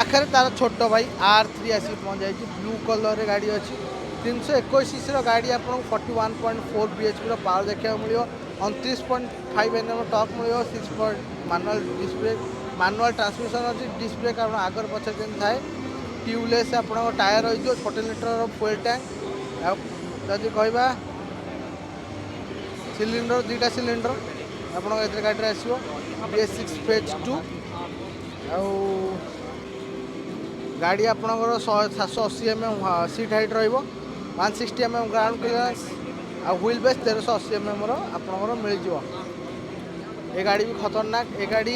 ପାଖରେ ତାର ଛୋଟ ଭାଇ ଆର୍ 3 ଆସିକି ପହଞ୍ଚାଇଛି। ବ୍ଲୁ କଲର୍ରେ ଗାଡ଼ି ଅଛି। 321 ସିସିର ଗାଡ଼ି। ଆପଣଙ୍କୁ 41.4 ବିଏଚ୍ପିର ପାୱାର ଦେଖିବାକୁ ମିଳିବ। 29.5 ଏନ୍ଏମ୍ ଟର୍କ ମିଳିବ। Six point manual display, manual transmission ଅଛି। ଡିସ୍କ ବ୍ରେକ୍ ଆପଣ ଆଗରେ ପଛରେ ଯେମିତି ଥାଏ। ଟ୍ୟୁବଲେସ୍ ଆପଣଙ୍କ ଟାୟାର ରହିଯିବ। 14 ଲିଟରର ଫୁଏଲ୍ ଟ୍ୟାଙ୍କ। ଆଉ ଯଦି କହିବା ସିଲିଣ୍ଡର, ଦୁଇଟା ସିଲିଣ୍ଡର ଆପଣଙ୍କ ଏଥିରେ ଗାଡ଼ିରେ ଆସିବ। BS6 phase 2। ଆଉ ଗାଡ଼ି ଆପଣଙ୍କର 780 ଏମ୍ ଏମ୍ ସିଟ୍ ହାଇଟ୍ ରହିବ, 160 mm ground clearance ଆଉ ହୁଇଲ୍ ବେସ୍ 1380 ଏମ୍ଏମ୍ର ଆପଣଙ୍କର ମିଳିଯିବ। ଏ ଗାଡ଼ି ବି ଖତରନାକ। ଏ ଗାଡ଼ି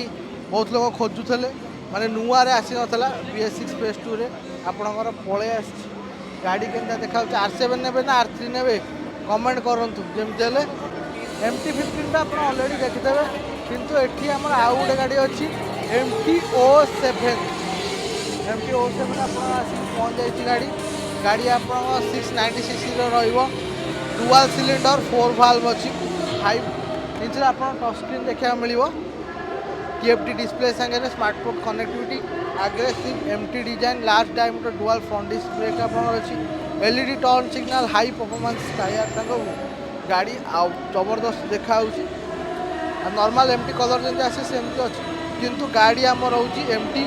ବହୁତ ଲୋକ ଖୋଜୁଥିଲେ, ମାନେ ନୂଆରେ ଆସିନଥିଲା। ବିଏସ୍ 6 ଫେଜ୍ 2ରେ ଆପଣଙ୍କର ପଳେଇ ଆସିଛି। ଗାଡ଼ି କେମିତି ଦେଖାଯାଉଛି? ଆର୍ 7 ନେବେ ନା ଆର୍ 3 ନେବେ, କମେଣ୍ଟ କରନ୍ତୁ ଯେମିତି ହେଲେ। ଏମ୍ ଟି 15ଟା ଆପଣ ଅଲରେଡ଼ି ଦେଖିଦେବେ, କିନ୍ତୁ ଏଠି ଆମର ଆଉ ଗୋଟେ ଗାଡ଼ି ଅଛି, ଏମ୍ ଟି ଓ 7। ଏମ୍ ଟି ଓ 7 ଆପଣ ଆସିକି ପହଞ୍ଚି ଯାଇଛି ଗାଡ଼ି। ଗାଡ଼ି ଆପଣଙ୍କ 690 ସିସିର ରହିବ। ଡୁଆଲ୍ ସିଲିଣ୍ଡର, ଫୋର୍ ଭାଲ୍ଭ ଅଛି। 5 ଇଞ୍ଚର ଆପଣ ଟଚ୍ ସ୍କ୍ରିନ୍ ଦେଖିବାକୁ ମିଳିବ ଟିଏଫ୍ଟି ଡିସପ୍ଲେ ସାଙ୍ଗରେ, smartphone connectivity, aggressive MT design, large diameter dual front disc brake ଆପଣଙ୍କର ଅଛି, LED turn signal, high performance tyre ସାଙ୍ଗକୁ ଗାଡ଼ି ଆଉ ଜବରଦସ୍ତ ଦେଖାହେଉଛି। ଆଉ ନର୍ମାଲ୍ ଏମ୍ ଟି କଲର୍ ଯେମିତି ଆସେ, ସେମିତି ଅଛି, କିନ୍ତୁ ଗାଡ଼ି ଆମର ରହୁଛି ଏମ୍ ଟି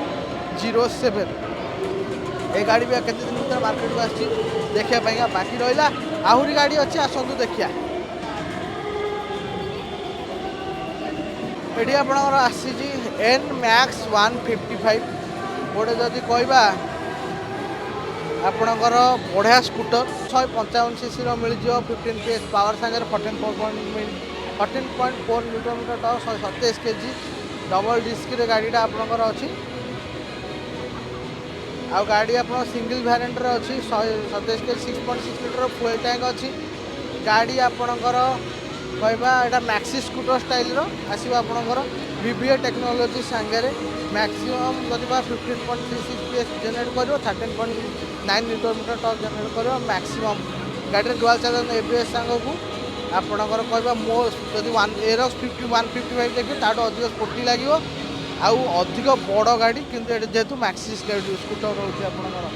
07। ଏ ଗାଡ଼ି ବି କେତେ ଦିନ ଭିତରେ ମାର୍କେଟକୁ ଆସିଛି, ଦେଖିବା ପାଇଁକା ବାକି ରହିଲା। ଆହୁରି ଗାଡ଼ି ଅଛି, ଆସନ୍ତୁ ଦେଖିବା। ଏଠି ଆପଣଙ୍କର ଆସିଛି ଏନ୍ ମ୍ୟାକ୍ସ 155। ଗୋଟେ ଯଦି କହିବା ଆପଣଙ୍କର ବଢ଼ିଆ ସ୍କୁଟର, 155 ସିସିର ମିଳିଯିବ, 15 ପି ଏସ୍ ପାୱାର ସାଙ୍ଗରେ, 14.4 newton meter torque, 127 kg, double ଡିସ୍କରେ ଗାଡ଼ିଟା ଆପଣଙ୍କର ଅଛି। ଆଉ ଗାଡ଼ି ଆପଣ ସିଙ୍ଗଲ ଭ୍ୟାରିଏଣ୍ଟରେ ଅଛି। 127 kg, 6.6 litre fuel tank ଅଛି। ଗାଡ଼ି ଆପଣଙ୍କର କହିବା ଏଇଟା ମ୍ୟାକ୍ସି ସ୍କୁଟର ଷ୍ଟାଇଲର ଆସିବ ଆପଣଙ୍କର ଭିଭିଏ ଟେକ୍ନୋଲୋଜି ସାଙ୍ଗରେ। ମ୍ୟାକ୍ସିମମ୍ ଯଦି ବା 15.36 PS generate କରିବ, 13.9 newton meter torque generate କରିବ ମ୍ୟାକ୍ସିମମ୍। ଗାଡ଼ିରେ ଡୁଆଲ୍ ଚ୍ୟାନେଲ୍ ଏବିଏସ୍ ସାଙ୍ଗକୁ ଆପଣଙ୍କର କହିବା ମୋ ଯଦି ୱାନ୍ ଏରକ୍ସ 155 ଦେଖିବେ, ତାଠୁ ଅଧିକ ସ୍ପୋର୍ଟି ଲାଗିବ ଆଉ ଅଧିକ ବଡ଼ ଗାଡ଼ି। କିନ୍ତୁ ଏଠି ଯେହେତୁ ମ୍ୟାକ୍ସି ସ୍କୁଟର ରହୁଛି, ଆପଣଙ୍କର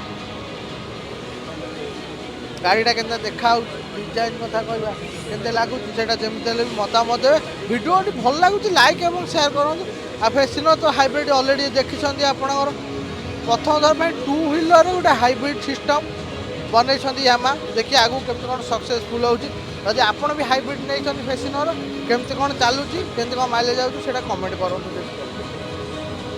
ଗାଡ଼ିଟା କେମିତି ଦେଖାହେଉଛି, ଡିଜାଇନ୍ କଥା କହିବା କେମିତି ଲାଗୁଛି, ସେଇଟା ଯେମିତି ହେଲେ ବି ମତାମତ ଦେବେ। ଭିଡ଼ିଓଟି ଭଲ ଲାଗୁଛି, ଲାଇକ୍ ଏବଂ ସେୟାର କରନ୍ତୁ। ଆଉ ଫେସିନୋ ତ ହାଇବ୍ରିଡ଼ ଅଲରେଡ଼ି ଦେଖିଛନ୍ତି। ଆପଣଙ୍କର ପ୍ରଥମ ଥର ପାଇଁ ଟୁ ହ୍ୱିଲରରେ ଗୋଟେ ହାଇବ୍ରିଡ଼ ସିଷ୍ଟମ୍ ବନେଇଛନ୍ତି ୟାମା। ଦେଖି ଆଗକୁ କେମିତି କ'ଣ ସକ୍ସେସଫୁଲ୍ ହେଉଛି। ଯଦି ଆପଣ ବି ହାଇବ୍ରିଡ଼ ନେଇଛନ୍ତି ଫେସିନୋର, କେମିତି କ'ଣ ଚାଲୁଛି, କେମିତି କ'ଣ ମାଇଲେଜ୍ ଯାଉଛି, ସେଇଟା କମେଣ୍ଟ କରନ୍ତୁ।